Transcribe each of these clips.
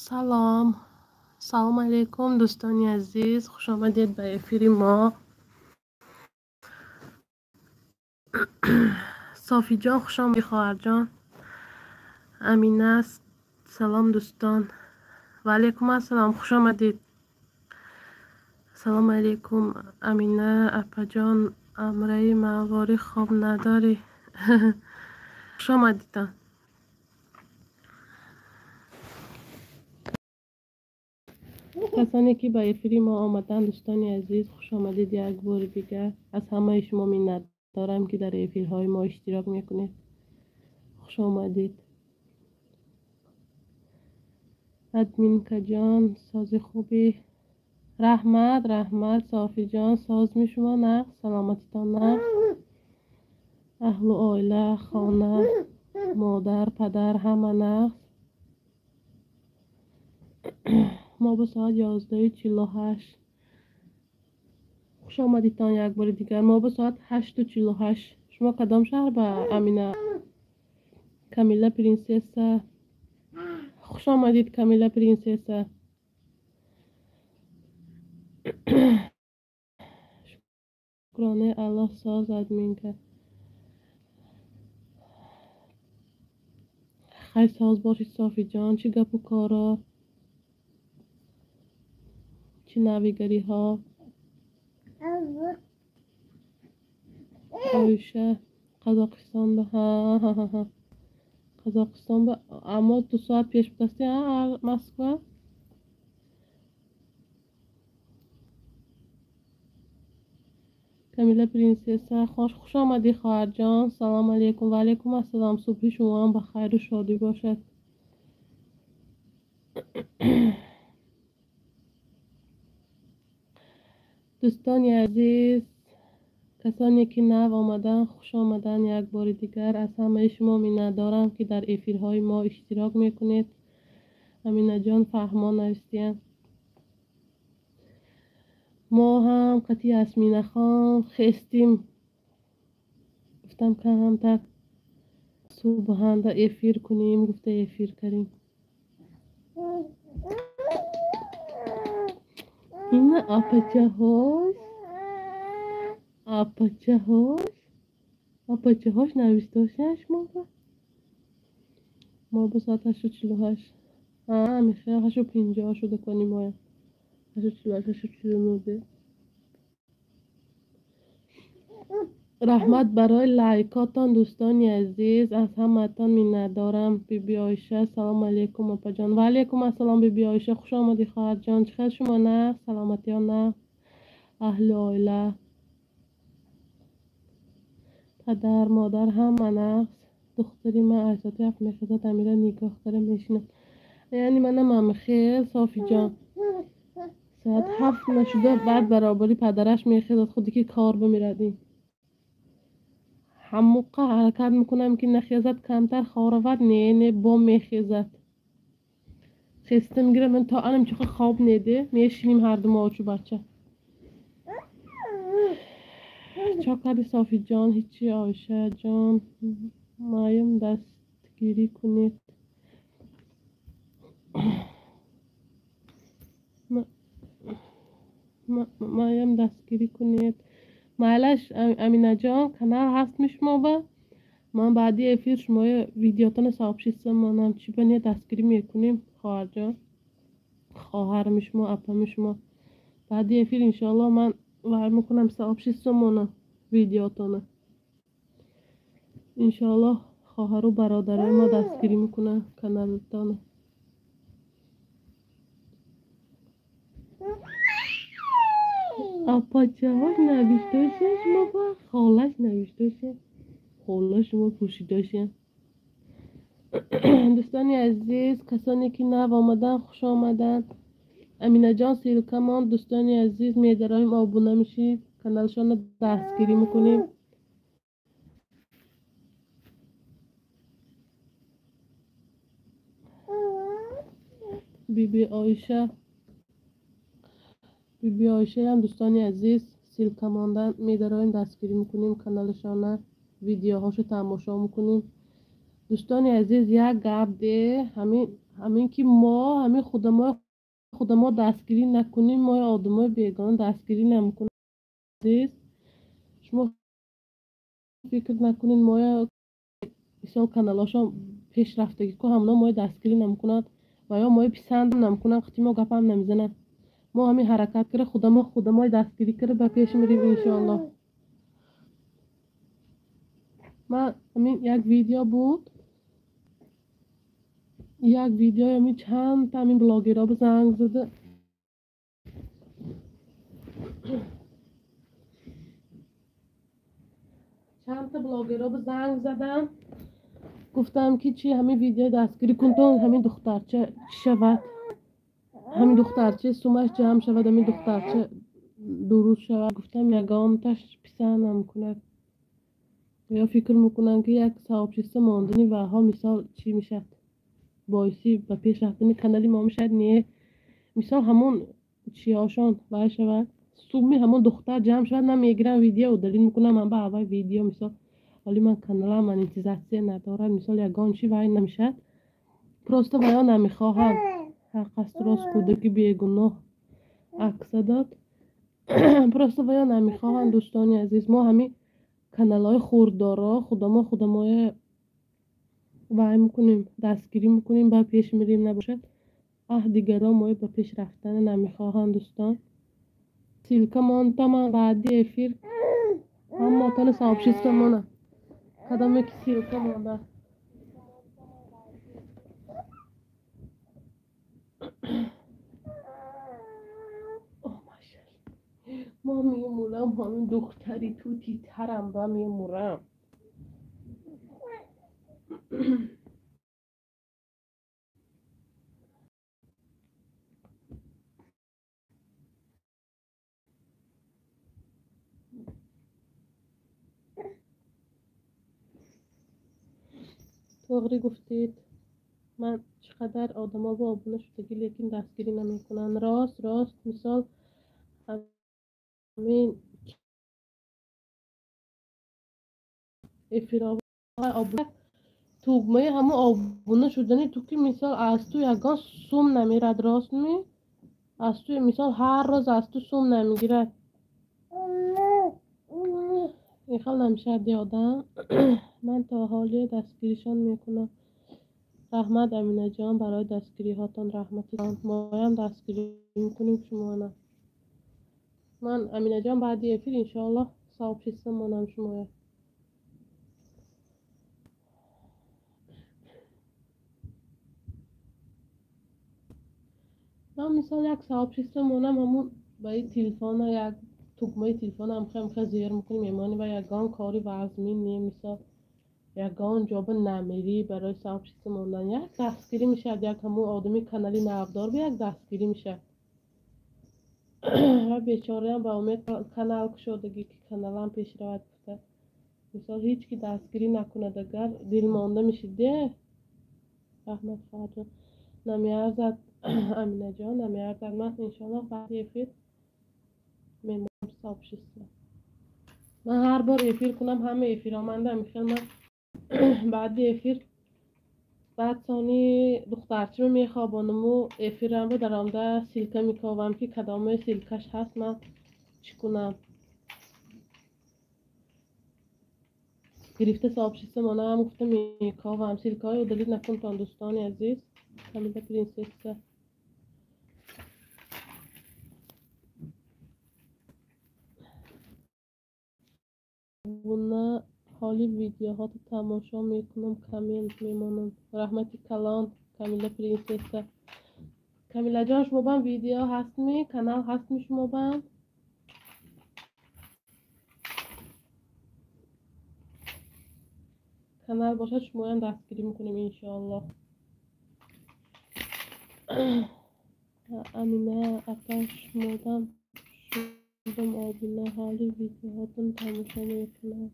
Салом. Салом алейкум, дӯстони азиз. Хуш омадед ба эфири мо. Софиҷон, хуш омадӣ, хоҳарҷон. Амина, салом дӯстон. Ва алейкум ассалом, хуш омадед. Салом алейкум, Амина апаҷон. Амраи маворӣ хоб надорӣ? Хуш омадитон. Касоне ки ба эфири мо омаданд, дӯстони азиз, хуш омадед як бори дигар. Аз ҳамаи шумо миннатдорам, ки дар эфирҳои мо иштирок мекунед. Хуш омадед. Админкаҷон, сози хубӣ? Раҳмат, раҳмат, Софиҷон, созми шумо нағз, саломатитон нағз. Аҳлу оила, хона, модар, падар ҳама нағз. Мо ба соат 11:48. Хуш омадитон як бори дигар. Мо ба соат 8:48. Шумо кадом шаҳр ба, Амина? Камила принсесса. Хуш омадид, Камила принсесса. Шукронаи Аллоҳ, соз админка. Хай, соз бошед, Софиҷон. Чӣ гапу коро? Чӣ навигариҳо? Оиша, Қазоқистон ба. Ҳа, Қазоқистон ба. Аммо 2 соат пеш будасти, Москва? Камила принсесса, хуш омадӣ, хоҳарҷон. Салом алейкум. Ва алейкум ассалом. Субҳи шумоам ба хайру шодӣ бошад. Дӯстони азиз, касоне ки нав омаданд, хуш омаданд як бори дигар. Аз ҳамаи шумо миннатдорам, ки дар эфирҳои мо иштирок мекунед. Аминаҷон, фаҳмо навистиянд. Мо ҳам қати Ясминахон хестим. Гуфтам камтар субҳанда эфир кунем, гуфта эфир кардем. Ина апачаҳош, апачаҳош, апачаҳош навиштошиян шумо ба? Мо ба соат 8:48. Михел 8:50 шуда кони моя. 8:48, 8:49. Раҳмат барои лайкотон, дӯстони азиз. Аз ҳамаатон миннатдорам. Биби Оиша, салом алейкум, апаҷон. Ва алейкум ассалом, Биби Оиша. Хуш омадӣ, хоҳарҷон. Чӣ хел шумо нағз? Саломатиён нағз? Аҳли оила, падар, модар ҳама нағз? Духтари ман аз соати 7 мехезад, Амира нигоҳ кара мешинад. Яъне манам ҳамихел, Софиҷон. Соат 7 нашуда, баъд баробари падараш мехезад, худи ки кор бимирадим. Ҳамуқа ҳаракат мекунам, ки нахезад, камтар хоравад, не, не, бо мехезад. Хеста мегирам, ман то анам чуқа хоб неде, мешинем ҳарду мо очу бача. Чо карди, Софиҷон? Ҳичи, Оишаҷон, маем дастгирӣ кунед. Маям дастгирӣ кунед. Майлаш, Аминаҷон, канал ҳаст шумо ба? Ман баъди эфир шумои видеотона сообщица монам. Чӣ ба не дастгирӣ мекунем, хоҳарҷон? Хоҳарми шумо, апами шумо. Баъди эфир иншоаллоҳ ман вар мекунам сообщица монам видеотона. Иншоаллоҳ хоҳару бародарои мо дастгирӣ мекунанд каналтона. Апачаҳош навиштошия шумо ба? Холаш навиштошия. Хола шумо пӯшидошия. Дӯстони азиз, касоне ки нав омаданд, хуш омаданд. Аминаҷон ссилкамон, дӯстони азиз, медароем, обуна мешем, каналшонро дастгирӣ мекунем. Биби Оиша, Биби Оишаам, дӯстони азиз, ссилка мондан, медароем, дастгирӣ мекунем каналшона, видеоҳошо тамошо мекунем. Дӯстони азиз, як гап де, ҳамин Ҳамин ки мо ҳамин худамо дастгирӣ накунем, мо одамои бегона дастгирӣ намекунем. Шумо фикр накунед, моя мисол каналошон пешрафтагӣ ку ҳамоно моя дастгирӣ намекунанд ва ё моя писанд намекунанд, қити мо гапам намезананд. Мо ҳамин ҳаракат кара худамои дастгирӣ кара ба пеш мирем иншоаллоҳ. Ман ҳамин як видео буд, як видеои ҳамин чандта ҳамин блогерҳо ба занг зада чандта блогерҳо ба занг задам, гуфтам ки чи ҳамин видеои дастгирӣ кун, то ҳамин духтарча чӣ шавад, ҳамин духтарча сумаш ҷамъ шавад, ҳамин духтарча дуруст шавад. Гуфтам ягонташ писанд намекунад. Ё фикр мекунанд ки як сообщество мондани ваҳо мисол чӣ мешавад, боиси ба пеш рафтани канали мо мешавад. Не, мисол ҳамон чиҳошон вай шавад, суми ҳамон духтар ҷамъ шавад, ман мегирам видео удалить мекунам, ман ба аввал видео мисол ҳоли ман каналам монетизатсия надорад, мисол ягон чи вай намешавад, просто ваё намехоҳанд. Ҳақ аст, рост, кӯдаки бегуноҳ акса дод, просто ваё намехоҳанд. Дӯстони азиз, мо ҳамин каналҳои хурддоро худамо худамоя вай мекунем, дастгирӣ мекунем, ба пеш мирем. Набошад, аҳ дигаро моя ба пеш рафтана намехоҳанд. Дӯстон, ссылка монта, ман баъди эфир ҳамаатона сообщество монам, кадоме ки ссылка монда. Ма мемурам, ҳамин духтари тути тарам ба мемурам. Тоғрӣ гуфтед, ман чӣ қадар одамо бо обуна шудагӣ, лекин дастгирӣ намекунанд. Рост, рост, мисол ҳамин эфиро тугмаи ҳамон обуна шудани ту ки мисол аз ту ягон сум намерад, рост ми? Аз ту мисол ҳар рӯз аз ту сум намегирад. Ин хел намешавад одам. Ман то ҳоле дастгиришон мекунам. Раҳмат Аминаҷон барои дастгириҳотон, раҳмати моям дастгирӣ мекунем шуморо. Ман Аминаҷон баъди эфир иншоаллоҳ сообщество монам шумоя. Ман мисол як сообщество монам, ҳамун ба и телефона як тугмаи телефона ҳам зер мекунем, мемонем ва ягон кори вазмин не, мисол ягон ҷоба намерӣ барои сообщество мондан. Як дастгирӣ мешавад, як ҳамун одами канали навдор ба як дастгирӣ мешавад. Ва бечораям ба умед канал кушодагӣ ки каналам пеш равад гуфта. Мисол ҳеҷ ки дастгирӣ накунад, агар дилмонда мешид, раҳмат хоҳарҷон. Намеарзад Аминаҷон, намеарзад. Ман иншоаллоҳ баъди эфир мемонам сообщество. Ман ҳар бор эфир кунам, ҳама эфироманда михел ман баъди эфир баъд сони духтарчиро мехобонаму эфирамро даромада ссылка мековам ки кадомаи ссылкаш ҳаст, ман чӣ кунам. Гирифта сообщество монам, гуфта мековам. Ссылкаҳои удалить накунтон дӯстони азиз. Камила принсесса. Обуна ҳоли видеоҳото тамошо мекунам, коммент мемонам. Раҳмати калон Камила принсесса. Камилаҷон, шумо бам видео ҳастми? Канал ҳастми шумо бам? Канал бошад, шумоям дастгирӣ мекунем иншоаллоҳ. Амина апа, шумодам шудам обуна, ҳоли видеоҳотон тамошо мекунам.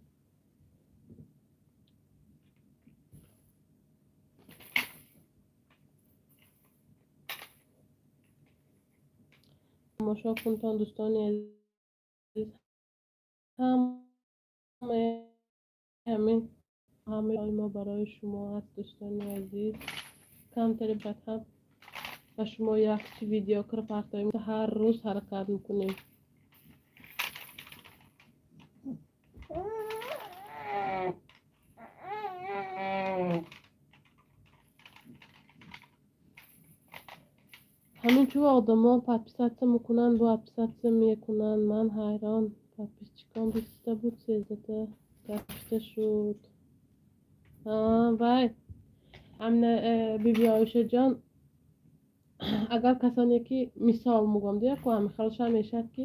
Тамошо кунтон дӯстони азиз, ҳамаи ҳамин ҳамаи мо барои шумо аст дӯстони азиз. Камтари баъд ҳам ба шумо як видео кара партоем. Ҳар рӯз ҳаракат мекунем. Ҳамин чӯ одамо подписаться мекунанд, бо подписаться мекунанд. Ман ҳайрон. Подписчикон 20та буд, 13та гашта шуд. Вай амина биби Оишаҷон, агар касоне ки мисол мегӯям, дия ку ҳамихелша мешавад ки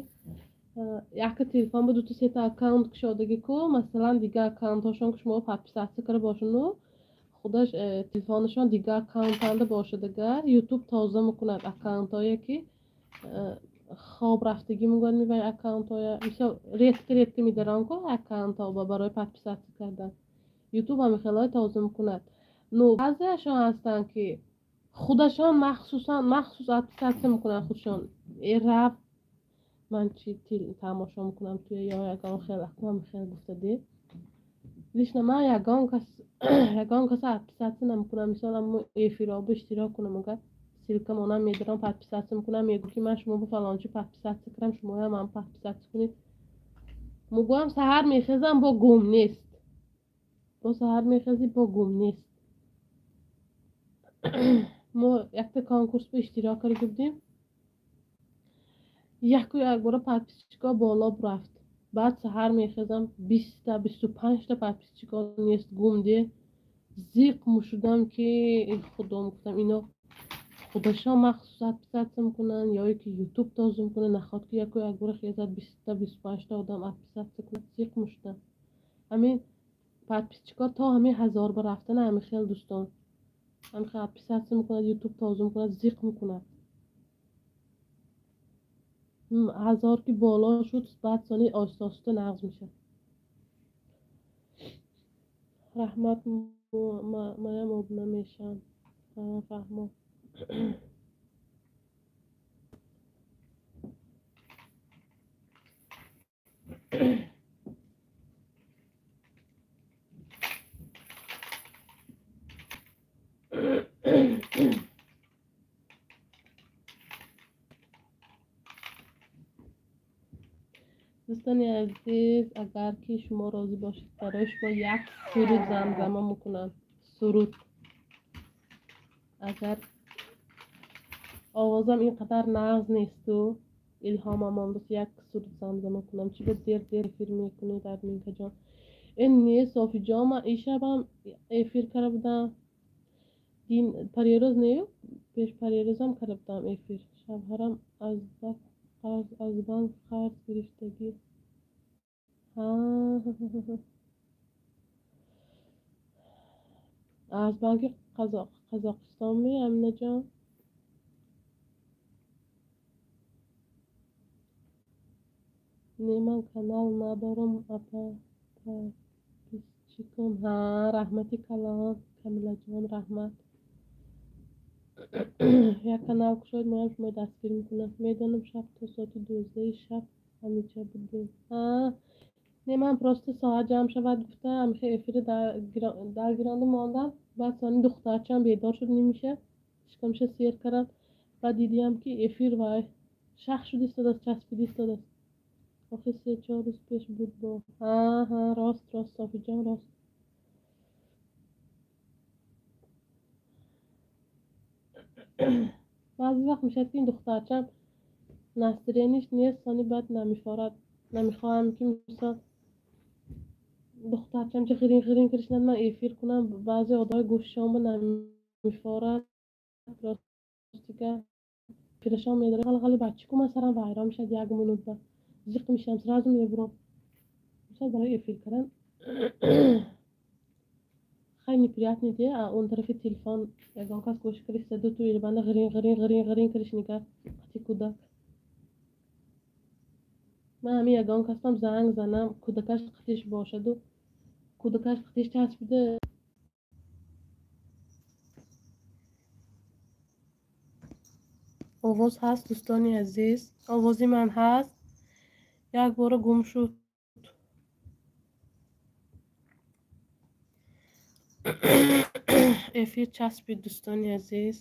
якта телефон бо дута сета аккаунт кушодагӣ ку, масалан дигар аккаунтҳошон ки шумо подписаться карда бошану худаш телефонашон дигар аккаунтанда бошад, агар ютуб тоза мекунад аккаунтҳое ки хоб рафтагӣ мегӯяд, мевай аккаунтҳоя мисол редко редко медарон ку аккаунтҳо барои подписаться кардан, ютуб ҳамихелҳои тоза мекунад. Ну баъзеашон ҳастанд ки худашон махсусан махсус подписаться мекунанд худшон. Раб ман чи тамошо мекунам туя ё ягон хел акам хел гуфтаде. Лично ман ягон каса подписаться намекунам. Мисол амо эфиробо иштирок кунам, агар ссылка монам медорам, подписаться мекунам, мегӯ ки ман шумо бо фалончи подписаться кардам, шумоям ман подписаться кунед. Мегӯям саҳар мехезам, бо гум нест. Бо саҳар мехезӣ, бо гум нест. Мо якта конкурс бо иштирок карда будем. Яку якбора подписчикҳо боло рафт. Баъд саҳар мехезам, 20та 25та подписчикҳо нест, гум де. Зиқ мушудам ки худо, гуфтам ино худашон махсус подписаться мекунанд ё ки ютуб тоза мекунад, наход ки яку якбора хезад 20та 25та одам подписаться кунад. Зиқ мушудам. Ҳамин подписчикҳо то ҳамин 1000 ба рафтана ҳамин хел дӯстон. Ҳамин хел подписаться мекунад, ютуб тоза мекунад, зиқ мекунад. 1000 ки боло шуд, баъд сони оҳиста оҳиста нағз мешавад. Раҳмат, маям обуна мешавам. Фаҳмо. Дӯстони азиз, агар ки шумо розӣ бошед, барои шумо як суруд замзама мекунам. Суруд. Агар овозам ин қадар нағз несту илҳомам омадааст, як суруд замзама кунам. Чӣ ба дер дер эфир мекунед, Арминкаҷон? Ин не, Софиҷон, ман ин шабам эфир карда будам. Дин парерӯз не, пеш парерӯзам карда будам эфир. Шавҳарам аз банк қарз гирифтагӣ. Аз банки Қазоқистонми, Аминаҷон? Не, ман канал надорам, апа. Подписчикам. Ҳа, раҳмати калон, Камилаҷон, раҳмат. Як канал кушод, моям шумо дастгирӣ мекунам. Медонам, шаб то соати 12 шаб ҳамиҷа будем. Не, ман просто соат ҷамъ шавад гуфта ҳамихел эфири даргиронда мондам. Баъд сони духтарчам бедор шуд нимиша, шикамша сер кардам. Баъд дидиам ки эфир вай шах шуд истодааст, часпида истодааст. Охи 3-4 рӯз пеш буд бо. Ҳа, рост, рост, Софиҷон, рост. Баъзе вақт мешавад ки ин духтарчам настроениш нест, сони баъд намефорад. Намехоҳам ки мисол духтарчам чи ғирин ғирин киришнад, ман эфир кунам. Баъзе одамои гӯшшонба намефорад. Ростига пирашон медорад, ғали ғали бача ку ман сарам вайрон мешавад як минутба. Зиқ мешавам, сразу мебурам. Мисол барои эфир кардан хеле неприятный де, он тарафи телефон ягон кас гӯш кириста, ду ту банда ғирин ғирин ғирин ғирин кириш нигар қати кӯдак. Ман ҳамин ягон касам занг занам, кӯдакаш қатиш бошаду кӯдакаш қатиш часпида. Овоз ҳаст, дӯстони азиз? Овози ман ҳаст? Як бора гум шуд. Эфир часпид, дӯстони азиз.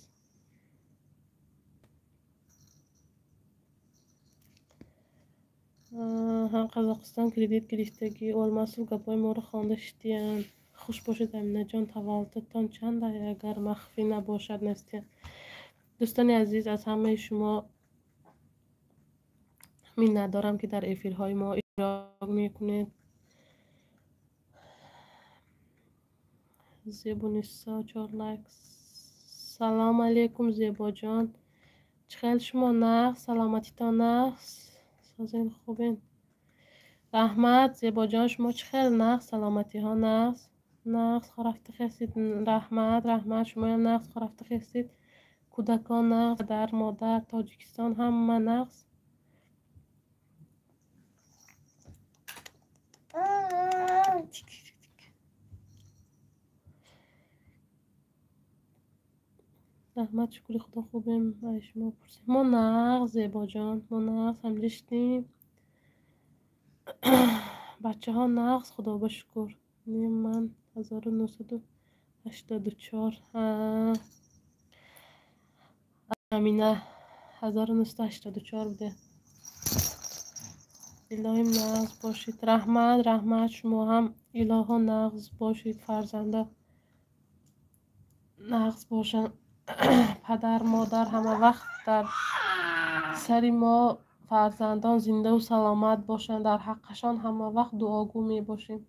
Ҳам Қазоқистон кредит гирифтагӣ. Олмасов гапҳои моро хонда шидиянд. Хуш бошед, Аминаҷон. Таваллудтон чанд, агар махфӣ набошад, Настя? Дӯстони азиз, аз ҳамаи шумо миннатдорам, ки дар эфирҳои мо иштирок мекунед. Зебунисо 4 лайк. Салом алейкум, Зебоҷон. Чӣ хел шумо? Нағз? Саломатитон нағз? Созен, хубен? Раҳмат, Зебоҷон. Шумо чӣ хел? Нағз? Саломатиҳо нағз? Нағз хорафта хестид. Раҳмат, раҳмат. Шумоям нағз хорафта хестид. Кӯдакон нағз, падар, модар, Тоҷикистон ҳама нағз. Раҳмат, шукри Худо, хубем. Ай шумо пурсем. Мо нағз, Зебоҷон, мо нағз ҳамҷа шидем. Бачаҳо нағз, Худо ба шукр. Не, ман 1984. Амина 1984 буде. Илоҳим нағз бошед. Раҳмат, раҳмат. Шумо ҳам илоҳо нағз бошед, фарзандо нағз бошанд. Падар, модар ҳама вақт дар сари мо фарзандон зиндаву саломат бошанд. Дар ҳаққашон ҳама вақт дуогӯ мебошем.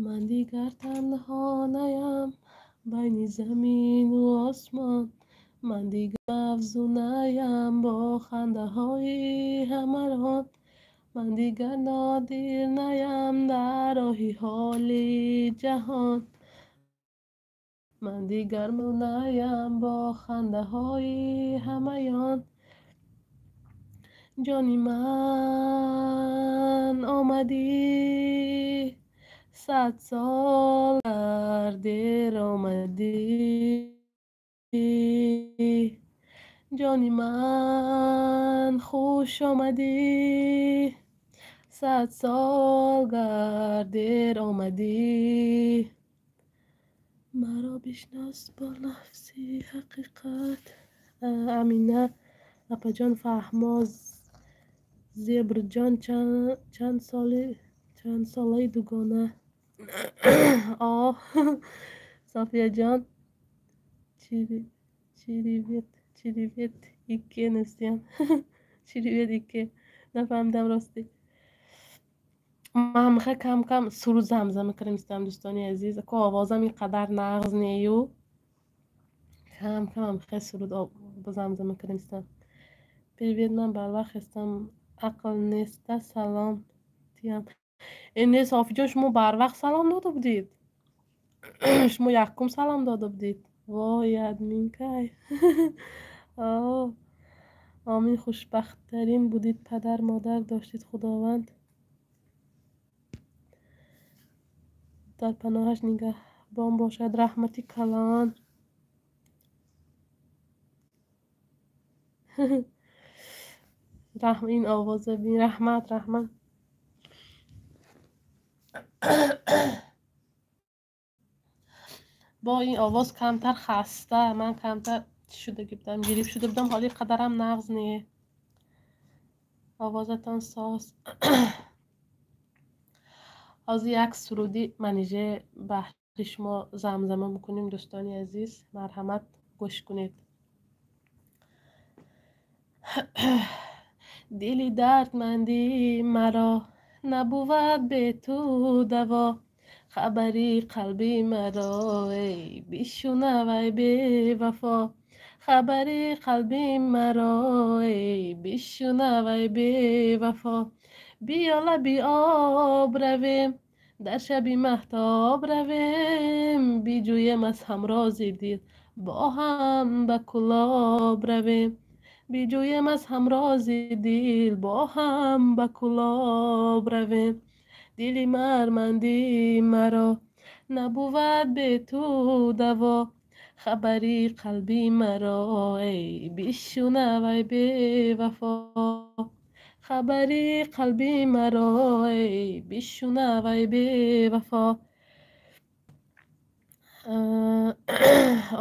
Ман дигар танҳо наям байни замину осмон. Ман дигар мавзунаям бо хандаҳои ҳамарон. Ман дигар нодир наям дар роҳи ҳоли ҷаҳон. Ман дигар наям бо хандаҳои ҳамаён. Ҷони ман омадӣ, 100 сол дар дер омадӣ. Ҷони ман хуш омадӣ, 100 сол гар дер омадӣ. Маро бишнос бо лафзи ҳақиқат. Амина апаҷон, фаҳмо. Зебрҷон, чанд солаи дугона? Оҳ, Софияҷон, чиривет, чиривет икке нестиям. Чиривет икке. Нафаҳмидам ростӣ. Ман ҳамаха кам-кам суруд замзама кардам, дӯстони азиз. Ко овозам ин қадар нағз нею. Кам-кам ҳамаха суруд замзама кардам. Привет, ман барвақт ҳастам. Ақл неста, салом тиям. Не, Софиҷон, шумо барвақт салом дода будед. Шумо якум салом дода будед. Вой, админкай. Омин, хушбахттарин будед, падар, модар доштед, Худованд дар паноҳаш нигаҳбон бошад. Раҳмати калон. Ин овоза бин. Раҳмат, раҳмат. Бо ин овоз камтар хаста, ман камтар шудаги будам, гириф шуда будам, ҳоли қадарам нағз не. Овозатон соз. Ҳозир як суруди Манижа баҳри шумо замзама мекунем, дӯстони азиз. Марҳамат, гӯш кунед. Дили дардманди маро набувад бе ту даво. Хабари қалби маро эй бишунавай бевафо. Хабари қалби маро эй бишунавай бевафо. Биё лаби об равем, дар шаби маҳтоб равем. Биҷӯем аз ҳамрози дил, бо ҳам ба кӯлоб равем. Биҷӯем аз ҳамрози дил, бо ҳам ба кӯлоб равем. Дили марманди маро набувад бе ту даво. Хабари қалби маро эй бишунавай бевафо. Хабари қалби маро эй бишунавай бевафо.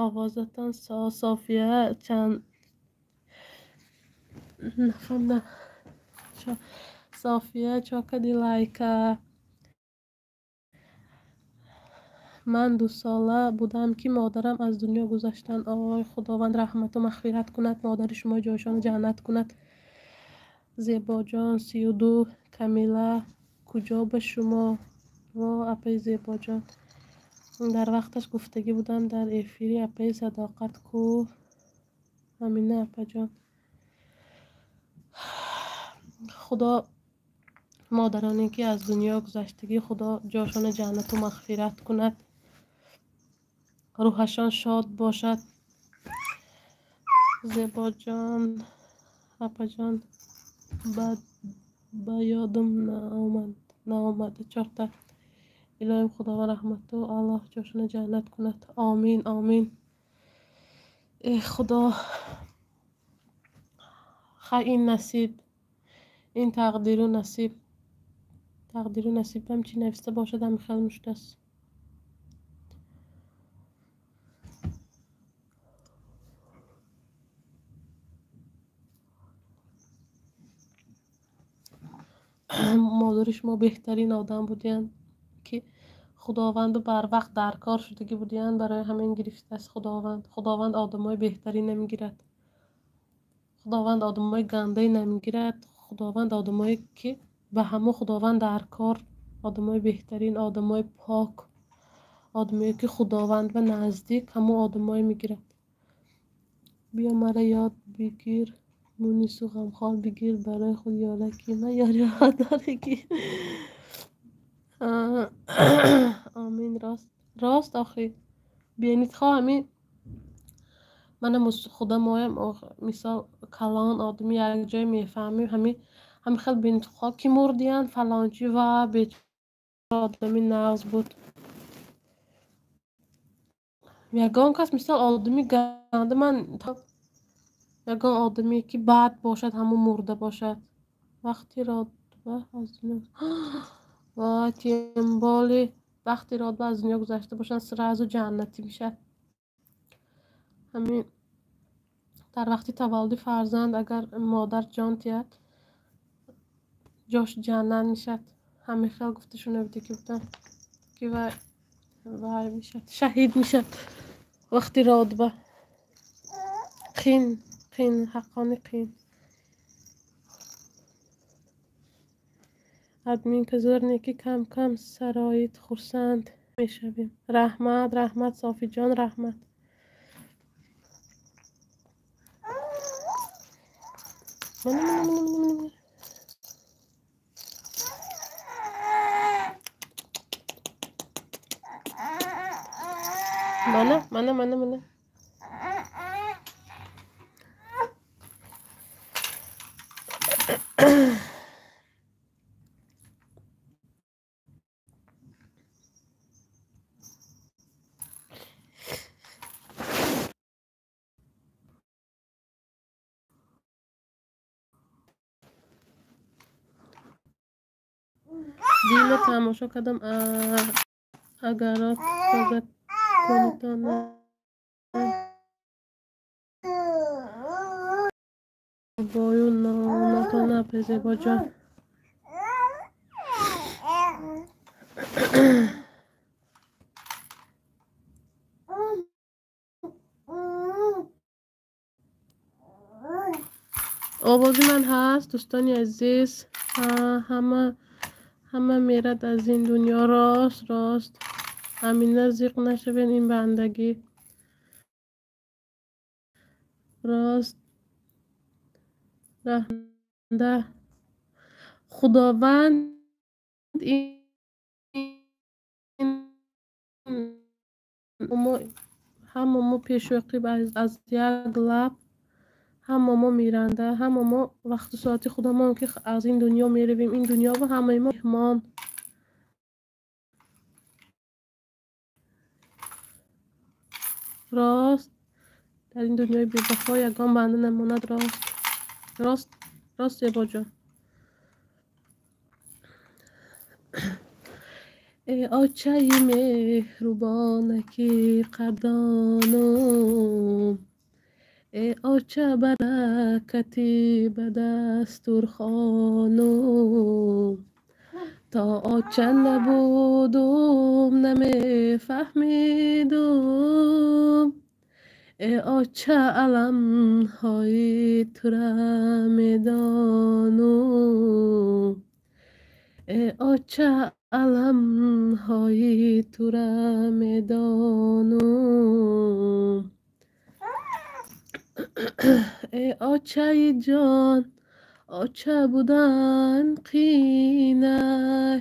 Овозатон София чанд нафаҳмидам. София чо кади лайка? Ман 2 сола будам, ки модарам аз дунё гузаштанд. Ой, Худованд раҳмату мағфират кунад модари шумо, ҷойшонро ҷаннат кунад. Зебоҷон 32. Камила куҷо ба шумо? Во, апаи Зебоҷон, дар вақташ гуфтагӣ будам дар эфири апаи Садоқат ку. Амина апаҷон, Худо модароне ки аз дунё гузаштагӣ, Худо ҷошонро ҷаннату мағфират кунад, рӯҳашон шод бошад. Зебоҷон апаҷон, ба ёдам наомада чорта. Илоҳим, Худованд раҳмату Аллоҳ ҷошонро ҷаннат кунад. Омин, омин. Э Худо, хай, ин насиб, ин тақдиру насиб. Тақдиру насибам чӣ нависта бошад, ҳами хел муштааст. Модари шумо беҳтарин одам будиянд, ки Худованду барвақт дар кор шудагӣ будиянд, барои ҳамин гирифтааст Худованд. Худованд одамои беҳтарин намегирад, Худованд одамои гандае намегирад. Худованд одамое ки ба ҳамо Худованд дар кор, одамои беҳтарин, одамои пок, одамое ки Худованд ба наздик, ҳамо одамое мегирад. Биё, мара ёд бигир, мунису ғамхор бигир, барои худ ёраки ман ёриҳо. Омин. Рост, рост. Охи, бенитхо ҳамин мана худамоям, мисол, калон одами якҷое мефаҳмем. Ҳами хел бенитхо ки мурдиянд, фалончи ва бечора одами нағз буд. Ягон кас, мисол, одами ганда, ман ягон одаме ки бад бошад, ҳамон мурда бошад вақти родба аз дунё, ва тем более вақти родба аз дунё гузашта бошанд, сразу ҷаннатӣ мешавад. Ҳамин дар вақти таваллуди фарзанд агар модар ҷон тиҳад, ҷош ҷаннат мешавад. Ҳамин хел гуфта шунавида будам, ки вай мешавад, шаҳид мешавад вақти родба. Қин, қин, ҳаққони қин. Админка зӯр не, ки кам кам сароит, хурсанд мешавем. Раҳмат, раҳмат, Софиҷон, раҳмат. Мана, мана, мана, мана, мана, мана, мана, мана. Дима тамошо кардам, агарот тоза кунитон. Бою нотона, Зебоҷон. Овози ман ҳаст, дӯстони азиз? Ҳама мерад аз ин дунё. Рост, рост. Амина, зиқ нашавед, ин бандагӣ. Рост раҳмда Худованд ин ҳама мо пешоқиб аз як лаб ҳама мо миранда, ҳама мо вақту соати худамон ки аз ин дунё меравем. Ин дунё ва ҳамаи мо меҳмон. Рост, дар ин дунёи бевафо ягон банда намонад. Рост, рост, рост, Зебоҷон. Э очаи меҳрубонаки қадрдонум, э оча баракати ба дастурхонум, то оча набудум намефаҳмидум, э оча аламҳои тура медонум, э оча аламҳои тура медонум. Э очаи ҷон, оча будан қинай,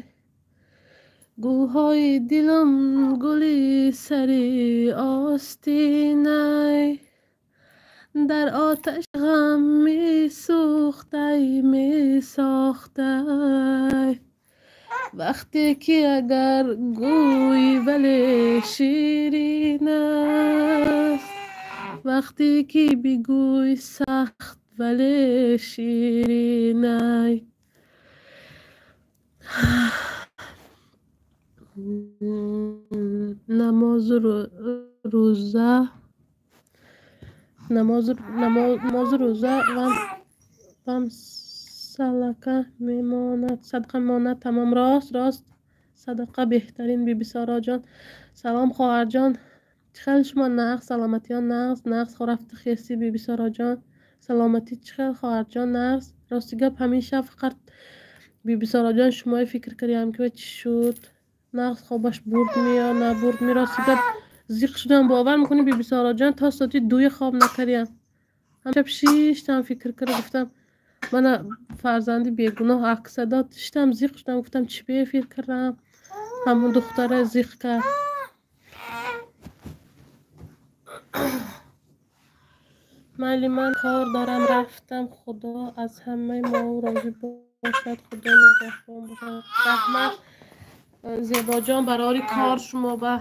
гулҳои дилам гули сари остинай, дар оташ ғам месӯхтай, месохтай, вақте ки агар гӯй вале ширин аст, вақте ки бигӯй сахт вале ширинай. Намозу рӯза, намозу рӯза вам салака мемонад, садақа мемонад. Тамом. Рост, рост, садақа беҳтарин. Бибисороҷон, салом хоҳарҷон, чӣ хел шумо? Нағз, саломатиён? Нағз, нағз, рафти хеси. Бибисороҷон, саломатӣ чӣ хел хоҳарҷон? Нағз. Рости гап, ҳамин шаб фақат Бибисороҷон шумои фикр кардиам ки чӣ шуд, нағз хобаш бурдми ё набурдми. Рости гап, зиқ шудам, бовар мекунӣ Бибисороҷон, то соати 2 хоб накардиам. Ҳамшаб шиштам фикр карда, гуфтам мана фарзанди бегуноҳ акса дод. Шиштам зиқ шудам, гуфтам чӣ бефир кардам, ҳамон духтара зиқ кард. Майли, ман кор дорам, рафтам. Худо аз ҳамаи мо розӣ бошад, Худо нигаҳбон бошад. Раҳмат Зебоҷон, барори кор шумо ба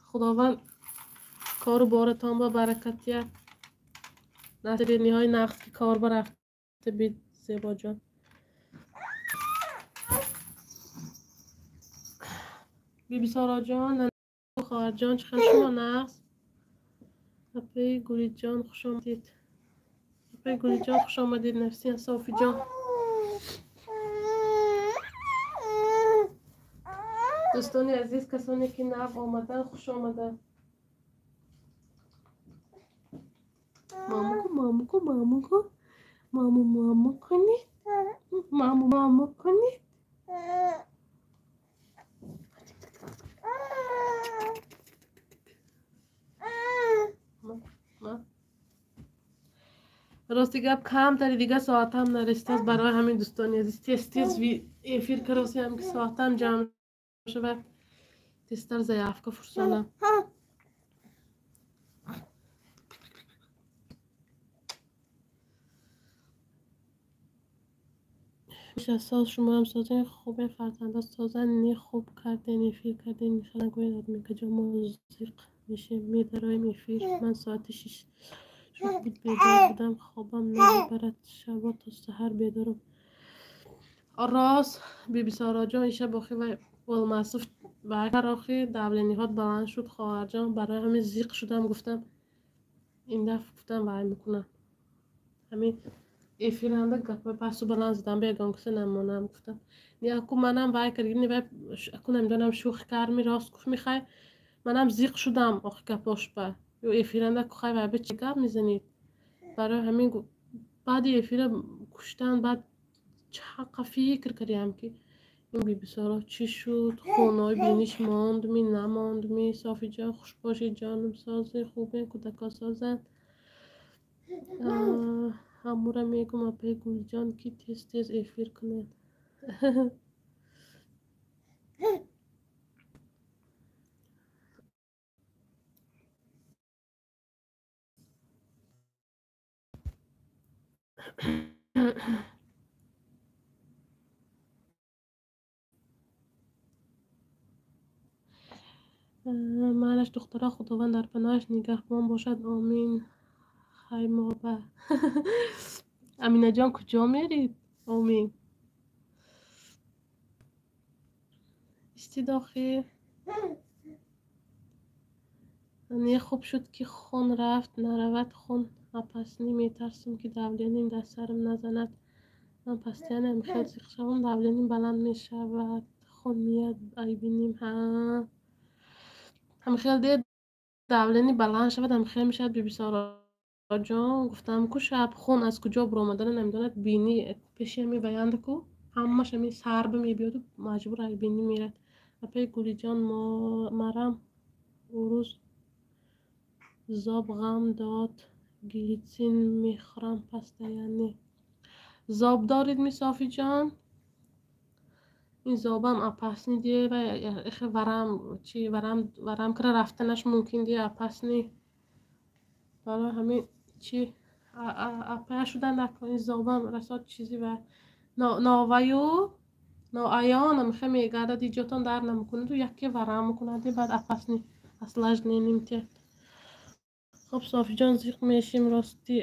Худованд кору боратон ба баракатия. Насриниҳои нағз ки кор ба рафта бид Зебоҷон. Бибисороҷон, хоҳарҷон, чӣ хел шумо? Нағз. Апаи Гулиҷон, хуш омадед. Апаи Гулиҷон, хуш омадед. Нафсия Софиҷон. Дӯстони азиз, касоне ки нав омаданд, хуш омаданд. Мамуку, мамуку, мамуку, маму, маму кунед, маму, маму кунед. Рости гап, камтари дига соатам нарасидааст. Барои ҳамин дӯстони азиз, тез тез эфир каросиам ки соатам ҷамъ шавад, тезтар заявка фурсонам. Соз шумоам созен, хубе фарзанда созан, не хуб карден, эфир карден. Нагӯед админкаҷо мо зиқ мешем, медароем эфир. Ман соати 6 шуд буд бедор будам, хобам намебарад, шабо то саҳар бедорам. Рост Бибисороҷон, иша бохи ва Олмасов барохи давлениҳот баланд шуд хоҳарҷон, барои ҳамин зиқ шудам, гуфтам ин дафъ гуфтам вай мекунам. Ҳамин эфиранда гапҳои пасту баланд задам, ба ягон касе намонам гуфтам. Не, аку манам вай кардги, вай аку намедонам шӯхӣ кардми, рост гуфт мехай, манам зиқ шудам охи гапош ба. Ё эфиранда кухай вай ба чӣ гап мезанед? Барои ҳамин баъди эфира куштан, баъд чақа фикр кардиам ки ин Бибисоро чӣ шуд, хонаи биниш мондми, намондми. Софиҷон, хуш бошед, ҷонум созе, хубе, кӯдако созанд. Ҳамура мегӯм апаи Гулҷон ки тез тез эфир кунед. Майлаш духтара, Худованд дар паноҳаш нигаҳбон бошад. Омин. Хаймоба. Аминаҷон, куҷо мерид? Омин. Истид охир. Не, хуб шуд, ки хун рафт, наравад хун опасный, метарсам, ки давлениям дар сарам назанад. Ман постоянно мехел зиқ шавам, давлениям баланд мешавад, хун меяд, айбиним. Ҳа, ҳамхел де давлени баланд шавад, ҳамхел мешавад. Бибисороҷон, гуфтам ку, шаб хун аз куҷо буромадана намедонад, бини пеши ҳами ваянда ку ҳамаш ҳами сарба мебиёду маҷбур айбинӣ мерад. Апаи Гулиҷон, марам урӯз зоб ғам дод, глитсин мехӯрам постоянно. Зоб дорид ми, Софиҷон? Ин зобам опасный дие ва эхе варам чи варам варам кара рафтанаш мумкин дие, опасный. Барои ҳамин чи апая шудан накун. Ин зобам расод чизи ва новаю ноаён амихе мегардад, иҷотон дар намекунаду яке варам мекунад, баъд опасный осложнение метиҳад. Хоб, Софиҷон, зиқ мешим. Рости,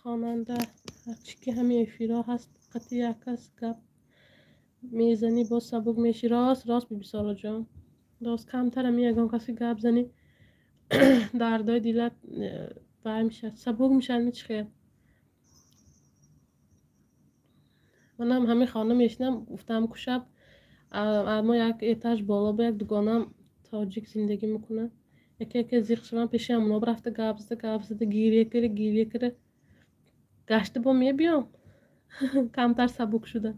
хонанда, ҳарчи ки ҳамин эфирҳо ҳаст, қати як кас гап мезанӣ, боз сабук мешӣ. Рост, рост, Бибисороҷон, рост. Камтар ҳамин ягон касе гап занӣ, дардои дилат вай мешавад, сабук мешавад. Ми чӣ хел? Манам ҳамин хона мешинам, гуфтам ку, шаб мо як этаж боло ба як дугонам тоҷик зиндагӣ мекунад. Яке яке зиқ шавам, пеши ҳамоно рафта гап зада, гап зада, гиря кара, гиря кара, гашта бо мебиём, камтар сабук шуда.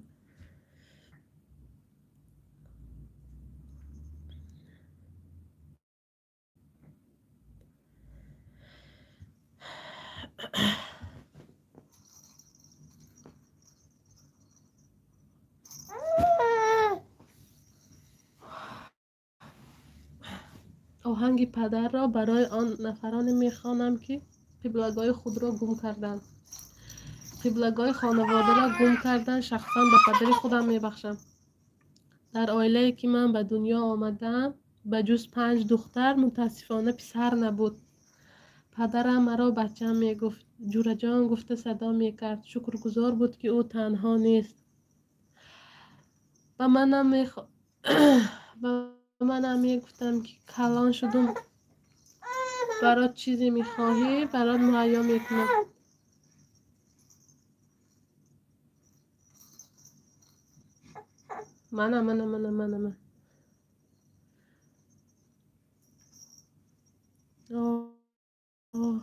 Оҳанги падарро барои он нафароне мехонам, ки қиблагоҳи худро гум карданд, қиблагоҳи хонаводаро гум карданд. Шахсан ба падари худам мебахшам. Дар оилае, ки ман ба дунё омадаам, ба ҷуз панҷ духтар, мутаассифона, писар набуд. Падарам маро бачам мегуфт, ҷураҷон гуфта садо мекард. Шукргузор буд, ки ӯ танҳо нест. Ба манам мегуфтам, ки калон шудум, барот чизе мехоҳӣ, барот муҳайё мекунам. Мана, мана, мана, мана, мана. Оҳ,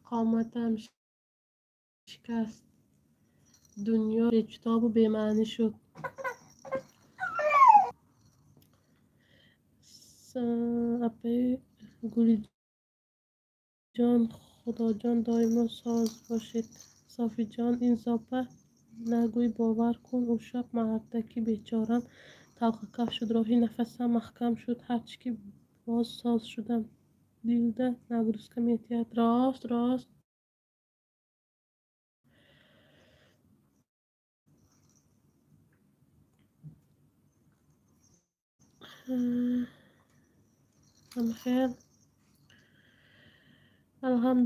қоматам шикаст, дунё бечутобу бемаънӣ шуд. Апаи Гулиҷон, Худоҷон, доимо соз бошед. Софиҷон, ин зопа нагӯй, бовар кун, ӯ шаб мардаки бечорам талхакаф шуд, роҳи нафасам маҳкам шуд, ҳарчи ки боз соз шудам, дилда нагрузка метиҳад. Рост, рост. Ҳамхел.